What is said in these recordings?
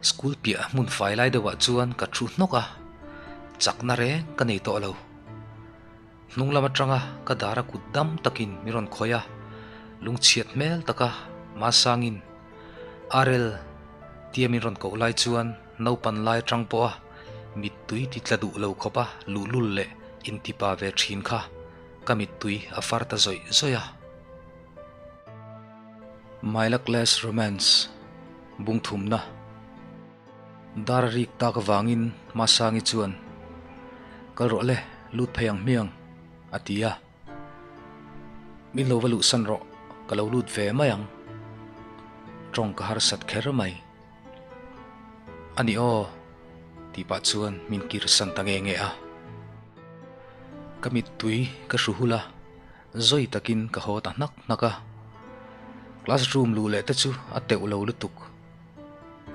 School piah hmun fai lai deuhah chuan ka thu hnawk a, chakna reng ka nei tawh lo. Hnung lam atanga ka dara kut dam takin min rawn khawih a, lungchhiat hmel taka Masangin Arel tia min rawn koh lai chuan naupan lai atang pawha mittui ti tla duh lo khawpa luhlul leh intipa ve thin kha ka mittui a far ta zawih zawih a. My Luckless Romance Bungthumna Dar a rik tak avangin Masangi chuan, Kal rawh le, lut phei ang hmiang, a ti a. Min lo va luhsan rawh, ka lo lut ve mai ang. Tawng ka harsat kher mai. A ni aw, tih pah chuan min kirsan ta nge nge a. Ka mittui ka hru hul a, zawi takin ka haw ta hnak hnak a. Classroom luh leh te chu a teuh lo lutuk.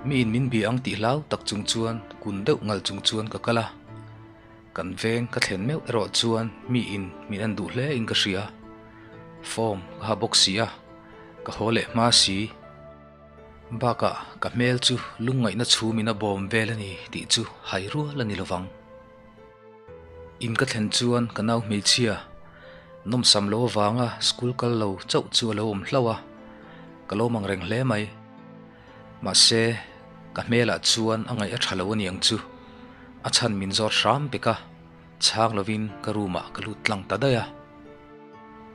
Mi in min bia ang tih hlau tak chung chuan kun deuh ngal chung chuan ka kal a, kan veng ka thlen meuh erawh chuan mi in min en duh hle in ka hria. Form ka ha bawk si a, ka haw leh hma si. Bakah ka hmel chu lungngaihna chhum in a bawm vel a ni tih chu hai rual a ni lovang. In ka thlen chuan ka nau hmeichhia nawmsam lo avanga school kal lo chauh chu a lo awm hlauh a, ka lo mang reng hle mai. Mahse, ka hmelah chuan a ngaih a tha lo a niang chu. A chhan min zawt hram pek a, chhang lovin ka room ah ka lut tlang ta daih a.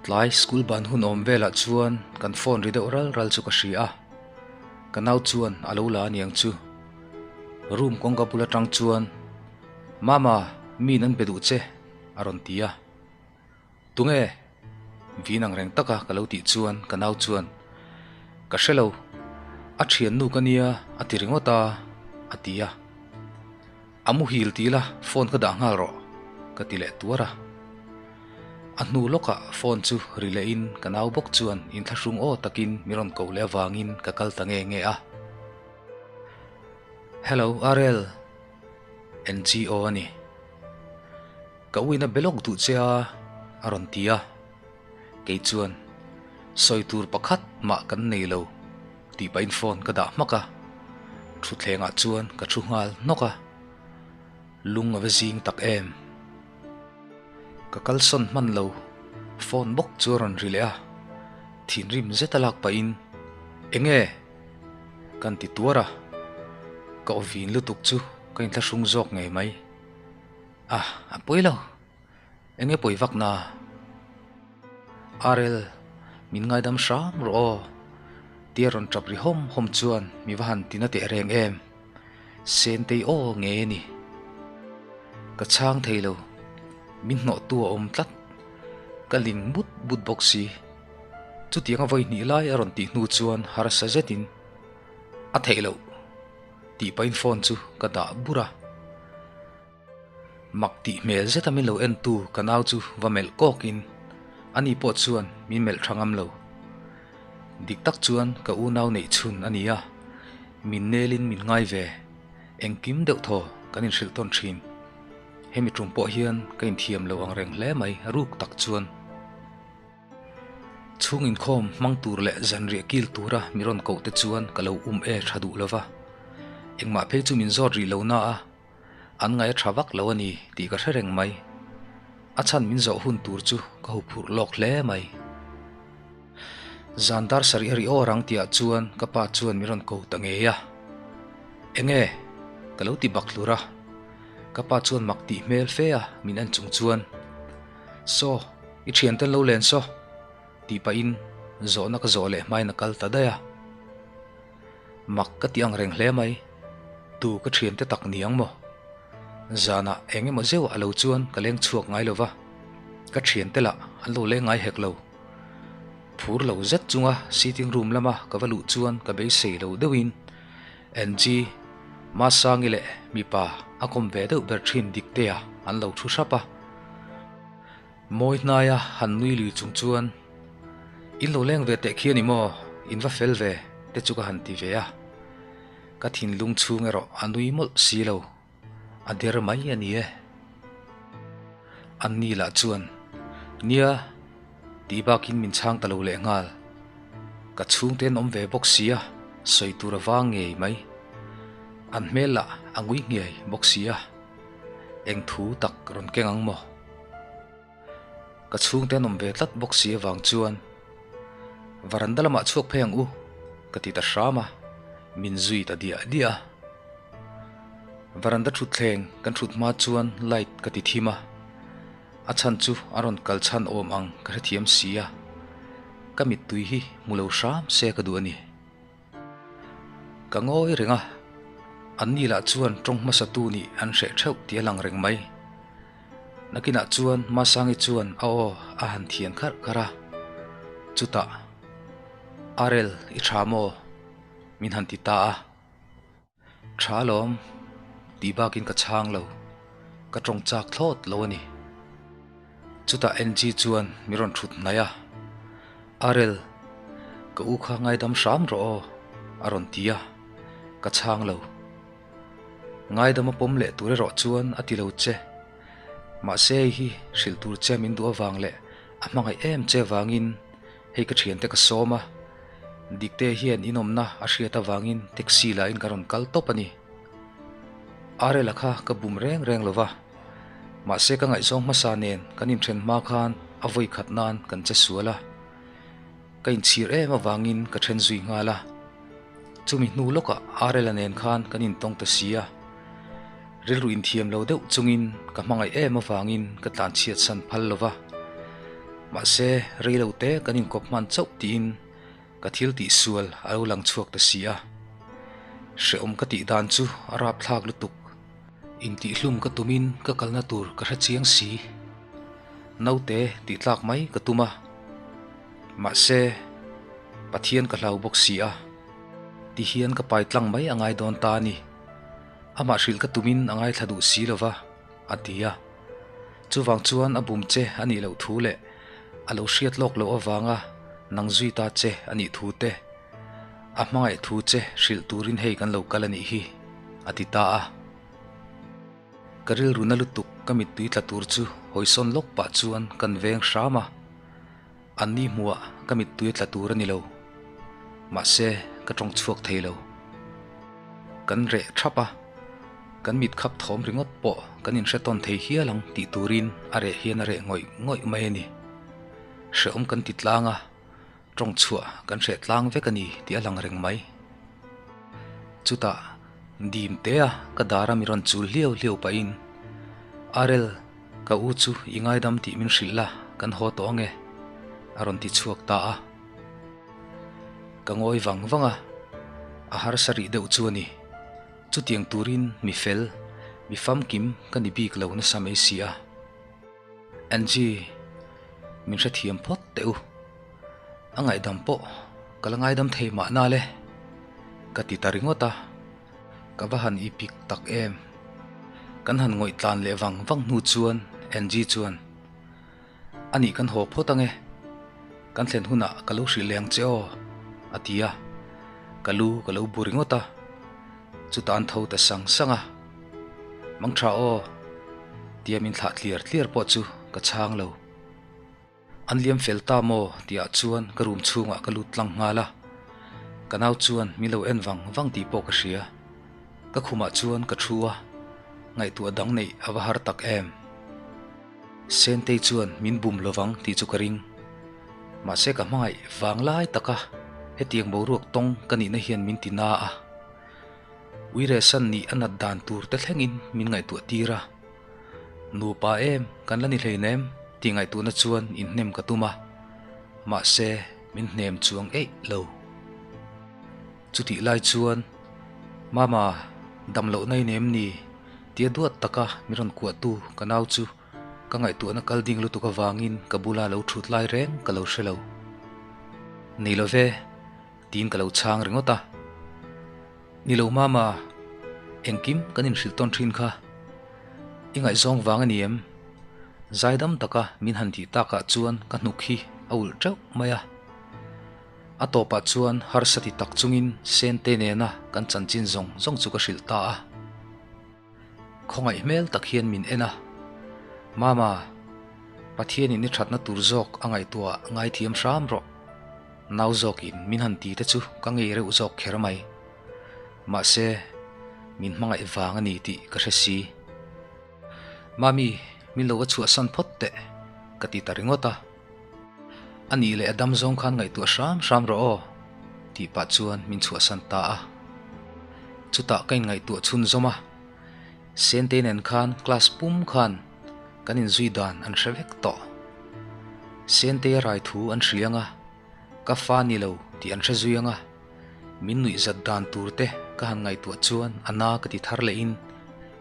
Tlai school ban hun awm velah chuan kan phone ri deuh ral ral chu ka hria a, ka nau chuan a lo la a niang chu. Room kawngka bul atang chuan Mama, mi in an be duh che, a rawn ti a. Tunge? Vin ang reng taka ka lo tih chuan ka nau chuan, Ka hre lo, a thiannu ka nia a ti ringawt a, a ti a. A muhil ti ila phone ka dah nghal rawh, ka ti leh tuar a. A hnu lawkah phone chu ri lehin ka nau bawk chuan inthlahrung aw takin min rawn koh leh avangin ka kal ta nge nge a. Hello, Arel. NGO a ni. Ka uina be lawk duh che a, a rawn ti a. Kei chuan, Sawi tur pakhat mah kan nei lo, tih pahin phone ka dah hmak a. Thutthlengah chuan ka thu nghal hnawk a. Lung a va zing tak em. Ka kalsawn hman lo, phone bawk chu a rawn ri leh a. Thinrim zet a lak pahin, Enge? Kan ti tuar a, ka aw vin lutuk chu ka inthlahrung zawk ngei mai. A, a pawi lo. Enge pawi vak na? Arel, min ngaidam hram rawh aw. Tia rawn tap ri hawm hawm chuan mi va han tina teh reng em. Sentei aw ngei a ni. Ka chhang thei lo. Min hnawhtu a awm tlat. Ka ling but but bawk si. Chutianga vawi hnih lai a rawn tih hnu chuan harsa zetin a theih loh tih pahin phone chu ka dah bur a. Mak tih hmel zeta min lo entu ka nau chu va melh kawkin ani pawh chuan min melh tha ngam lo. Dik tak chuan ka unau neih chhun a ni a, min nelin min ngai ve, engkim deuh thaw kan inhrilh tawn thin. Hemi tum pawh hian ka inthiam lo ang reng hle mai ruk tak chuan. Chhung inkhawm hmang tur leh zanriah kil tura mi rawn koh te chuan ka lo um e tha duh lova, engmah phei chu min zawt rih lo na a, an ngaih a tha vak lo a ni tih ka hre reng mai. A chhan min zawh hun tur chu ka huphurh lawk hle mai. Zan dar sarih a ri awr ang tihah chuan ka pa chuan min rawn ko ta ngei a. Enge? Ka lo ti bak hlur a. Ka pa chuan mak tih hmel fe a min en chung chuan, Saw, i thianten lo len saw, tih pahin zawhna ka zawh leh hmain a kal ta daih a. Mak ka ti ang reng hle mai, tu ka thiante tak ni ang maw? Zanah eng emaw zeuh a lo chuan ka leng chhuak ngai lo va, ka thiante lah an lo leng ngai hek lo. Phur lo zet chunga sitting room lama ka va luh chuan ka beisei lo deuhin Angie, Masangi leh mipa a kawm ve deuh ber thin Diktea an lo thu hrap a. Mawi hnaia han nui lui chung chuan, In lo leng ve teh khi a ni maw? In va fel ve te chu ka han ti ve a. Ka thinlung chhung erawh a nui mawlh si lo, a der mai a ni e. Anni lah chuan, Nia, tih bakin min chhang ta lo leh nghal. Ka chhungte an awm ve bawk sia, sawi tur a vang ngei mai. An hmel lah a ngui nghiai bawk si a, eng thu tak rawn keng ang maw? Ka chhungte an awm ve tlat bawk si avang chuan varanda lamah chhuak phei ang u ka ti ta hram a, min zui ta diah diah a. Varanda thutthleng kan thut hma chuan light ka ti thim a, a chhan chu a rawn kal chhan awm ang ka hrethiam si a, ka mittui hi hmu lo hram se ka duh a ni. Ka ngawi reng a, anni lah chuan tawng hmasa tu nih an hreh theuh tih a lang reng mai. Nakinah chuan Masangi chuan a aw a han thian kharh kharh a, chutah, Arel, i tha maw? min han ti ta a. Tha alawm, tih bakin ka chhang lo, ka tawng chak thlawt lo a ni. Chutah Angie chuan min rawn thut hnaih a, Arel, ka u kha ngaidam hram rawh aw, a rawn ti a, ka chhang lo. Ngaidam a pawm leh tur erawh chuan a ti lo che. Mahse hei hi hrilh tur che min duh avang leh a hmangaih em che vangin hei ka thiante ka sawm a, Dikte hian inawmna a hriat avangin taxi lahin ka rawn kal tawp a ni. Arel-a kha ka bum reng reng lo va, mahse ka ngaihzawng hmasa nen kan inthen hma khan a vawi khat nan kan che sual a, ka inchhir em avangin ka then zui nghal a. Chumi hnu lawkah Arel-a nen khan kan intawng ta si a, rilru inthiam lo deuh chungin ka hmangaih em avangin ka tlanchhiat san phal lo va, mahse rei lo te kan inkawp hman chauh tiin Ka thil tih sual a lo lang chhuak ta si a, hrehawm ka tih dan chu a rapthlak lutuk. Intihhlum ka tumin ka kalna tur ka hre chiang si. Naute tih tlak mai ka tum a, mahse Pathian ka hlau bawk si a, ti hian ka pai tlang mai a ngai dawn ta a ni. Amah hrilh ka tumin a ngaithla duh si lo va, a ti a. Chuvang chuan a bum che a nih loh thu leh a lo hriat lawk loh avanga nang zui ta che a nih thu te, a hmangaih thu che hrilh turin hei kan lo kal a nih hi, a ti ta a. Ka rilru na lutuk ka mittui tla tur chu hawisawn lawk pah chuan kan veng hram a, anni hmuah ka mittui a tla tur a ni lo. Mahse, ka tawng chhuak thei lo. Kan reh thap a. Kan mit khap thawm ringawt pawh kan inhre tawn thei hial ang tih turin a reh hian a reh ngawih ngawih mai a ni. Hrehawm kan ti tlang a, tawng chhuah kan hreh tlang vek a ni tih a lang reng mai. Chutah dim tea ka dara mi rawn chul hliau hliau pahin, Arel, ka u chu i ngaidam tih min hrilh la, kan haw tawh ange, a rawn ti chhuak ta a. Ka ngawi vang vang a, a harsa rih deuh chu a ni. Chutiang turin mi fel, mi famkim ka ni bik lo nasa mai si a. Angie, min hrethiam phawt teh u. A ngaihdam pawh ka la ngaidam thei mahna le, ka ti ta ringawt a. Ka va han i pik tak em. Kan han ngawih tlan leh vang vang hnu chuan Angie chuan, A nih kan haw phawt ange, kan thlen hunah ka lo hrilh leh ang che aw, a ti a, ka lu ka lo bu ringawt a, chutah an tho ta sang sang a, Mang tha aw, tia min thlah tliar tliar pawh chu ka chhang lo. An liam fel ta maw tihah chuan ka room chhungah ka lut tlang nghal a, ka nau chuan min lo en vang vang tih pawh ka hria. Ka khumah chuan ka thu a, ngaihtuah dang neih a va har tak em. Sentei chuan min bum lovang tih chu ka ring. Mahse ka hmangaih vang lai taka hetiang boruak tawng ka nihna hian min ti na a. Uiresan nih a nat dan tur te thlengin min ngaihtuah tir a. Nupa em kan la ni hleinem tih ngaihtuahna chuan inhnem ka tum a. Mahse min hnem chuang eih lo. Chutih lai chuan Mama, dam lohna i nem ni? Tia duat taka min rawn kuahtu ka nau chu ka ngaihtuahna kal ding lutuk avangin ka bula lo thut lai reng ka lo hre lo. Ni lo ve, tiin ka lo chhang ringawt a. Ni lo Mama, engkim kan inhrilh tawn thin kha. I ngaihzawng vang a ni em? Zaidam taka min han tih takah chuan ka hnuk hi a ulh teuh mai a. A tawpah chuan harsa ti tak chungin Sente nena kan chanchin zawng zawng chu ka hrilh ta a. Khawngaih hmel tak hian min en a, Mama, Pathianin i thatna tur zawk a ngaihtuah ngaithiam hram rawh. Nau zawkin min han ti te chu ka ngei reuh zawk kher mai. Mahse, Min hmangaih vang a ni tih ka hre si. Mami, min lo va chhuahsan phawt teh, ka ti ta ringawt a. A nih leh a dam zawng khan ngaihtuah hram hram rawh aw, tih pah chuan min chhuahsan ta a. Chutah ka inngaihtuah chhunzawm a, Sentei nen khan class pum khan kan inzui dan an hre vek tawh. Sentei a rai thu an hria ang a, ka fa ni lo tih an hre zui ang a, min nuih zat dan tur te ka han ngaihtuah chuan a na ka ti thar lehin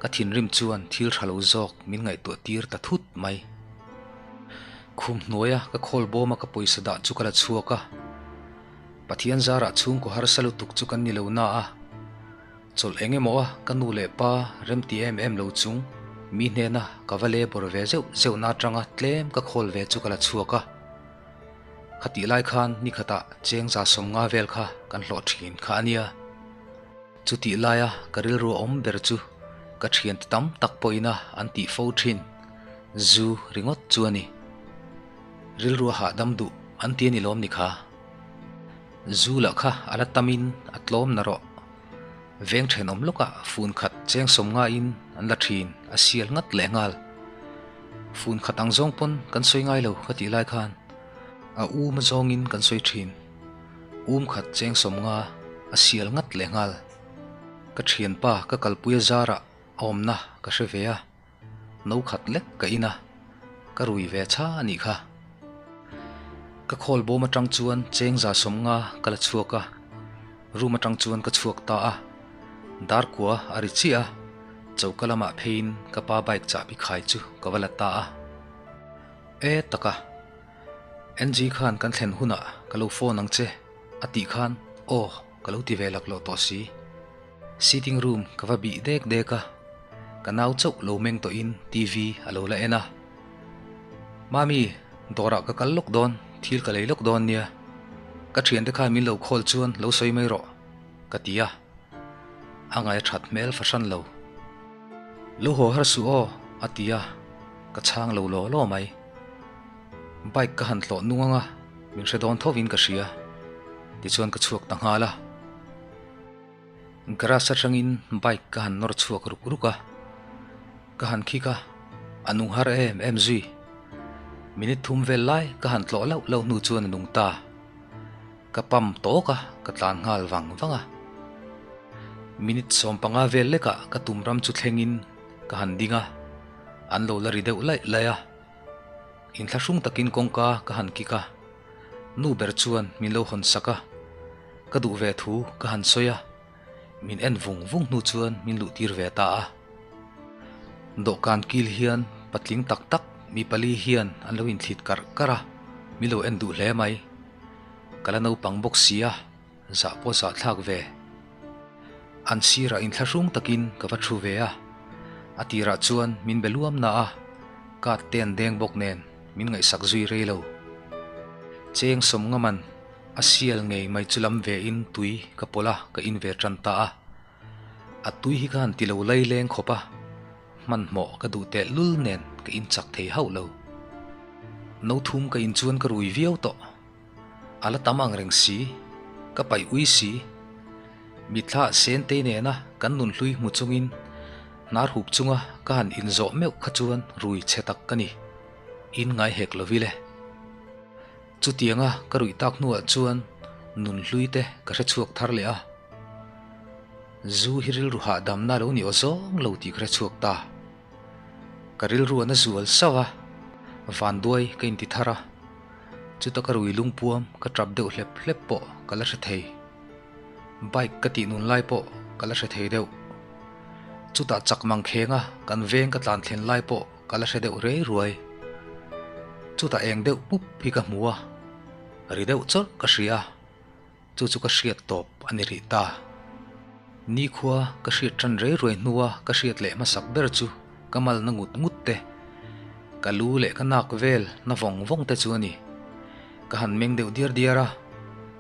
ka thinrim chuan thil tha lo zawk min ngaihtuah tir ta thut mai. Khum hnuaia ka khawl bawma ka pawisa dah chu ka la chhuak a, Pathian zarah chhungkaw harsa lutuk chu kan ni lo na a, Chawlh eng emaw a ka nu leh pa remti em em lo chung mi hnena ka va labour ve zeuh zeuh na atanga tlem ka khawl ve chu ka la chhuak a. Khatih lai khan nikhatah cheng za 50 vel kha kan hlawh thin kha a nia. Chutih laia ka rilru a awm ber chu ka thiante tam tak pawhina an tih fo thin zu ringawt chu a ni. Rilru a hahdam duh an ti a ni lawm ni kha. Zu lah kha a la tamin a tlawm na rawh. Veng thenawm lawkah fun khat cheng 50 in an la thin a sial ngat leh nghal. Fun khat ang zawng pawn kan sawi ngai lo ka tih lai khan a um zawngin kan sawi thin. Um khat cheng 50 a sial ngat leh nghal. Ka thianpa ka kalpui a zarah a awmna ka hre ve a. No khat lek ka in a, ka rui ve tha a nih kha. Ka khawl bawm atang chuan cheng 50 ka la chhuak a, room atang chuan ka chhuak ta a. Dar kua a ri chiah a, choka lamah pheiin ka pa bike chahbi khai chu ka va la ta a. E taka, NG khan kan thlen hunah ka lo phone ang che a tih khan aw ka lo ti ve laklawh tawh si. Sitting room ka va bih dek dek a, ka nau chauh lo meng tawhin TV a lo la en a. Mami, dawrah ka kal lawk dawn, thil ka lei lawk dawn nia. Ka thiante khan min lo call chuan lo sawi mai rawh, ka ti a. A ngaih a that hmel fahran lo. Lo haw har suh aw, a ti a, ka chhang lo law law mai. Bike ka han tlawh nung ang a, min hre dawn thovin ka hria. Tichuan ka chhuak ta nghal a. Garage atangin bike ka han nawr chhuak ruk ruk a, ka han khik a, a nung har em em zui. Minute thum vel lai ka han tlawh lauh lauh hnu chuan a nung ta. Ka pump tawk a, ka tlan nghal vang vang a. Minute 15 vel lekah ka tum ram chu thlengin ka han ding a, an lo la ri deuh laih laih a. Inthlahrung takin kawngka ka han kik a, nu ber chuan min lo hawn sak a. Ka duh ve thu ka han sawi a, min en vung vung hnu chuan min luh tir ve ta a. Dawhkan kil hian patling tak tak mi pali hian an lo inthlit karh karh a, min lo en duh hle mai. Ka la naupang bawk si a, zah pawh zah thlak ve. An sirah inthlahrung takin ka va thu ve a, a tirah chuan min be luam na a, card te an deng bawk nen min ngaihsak zui rei lo. Cheng 50 man A sial ngei mai chu lam ve in tui ka pawlh a, ka in ve tan ta a. A tui hi ka han ti lo lai leng khawp a, hmanhmawh ka duh teh lul nen ka in chak thei hauh lo. No thum ka in chuan ka rui viau tawh. A la tam ang reng si, ka paih ui si. Mitthla Sentei nena kan nunhlui hmu chungin hnar hup chunga ka han inzawh meuh kha chuan rui chhe tak ka ni. In ngai hek lo vile. Chutianga ka ruih tak hnuah chuan nunhlui te ka hre chhuak thar leh a. Zu hi rilru hahdamna lo ni aw zawng lo tih ka hre chhuak ta. Ka rilru a na zual sauh a, vanduai ka inti thar a. Chuta ka rui lungpuam ka tap deuh hlep hlep pawh ka la hre thei. Bike ka tih nun lai pawh ka la hre thei deuh. Chutah chak mang khenga kan veng ka tlan thlen lai pawh Ka la hre deuh rei ruai. Chutah eng deuh pup hi ka hmu a, ri deuh chawrh ka hria a, chu chu ka hriat tawp a ni rih ta. Nikhua ka hriat tan rei ruai hnua ka hriat leh hmasak ber chu ka malna ngut ngut te, ka lu leh ka nak vel na vawng vawng te chu a ni. Ka han meng deuh diar diar a,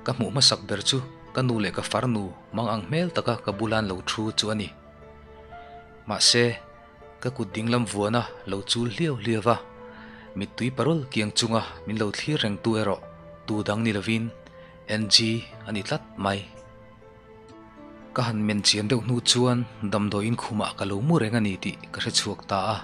ka hmuh hmasak ber chu ka nu leh ka farnu mang ang hmel taka ka bulan lo thu chu a ni. Mahse, Ka kut dinglam vuana lo chul hliau hliau va, mittui parul kiang chunga min lo thlir rengtu erawh tu dang ni lovin NG a ni tlat mai. Ka han men chian deuh hnu chuan damdawiin khumah ka lo mu reng a ni tih ka hre chhuak ta a.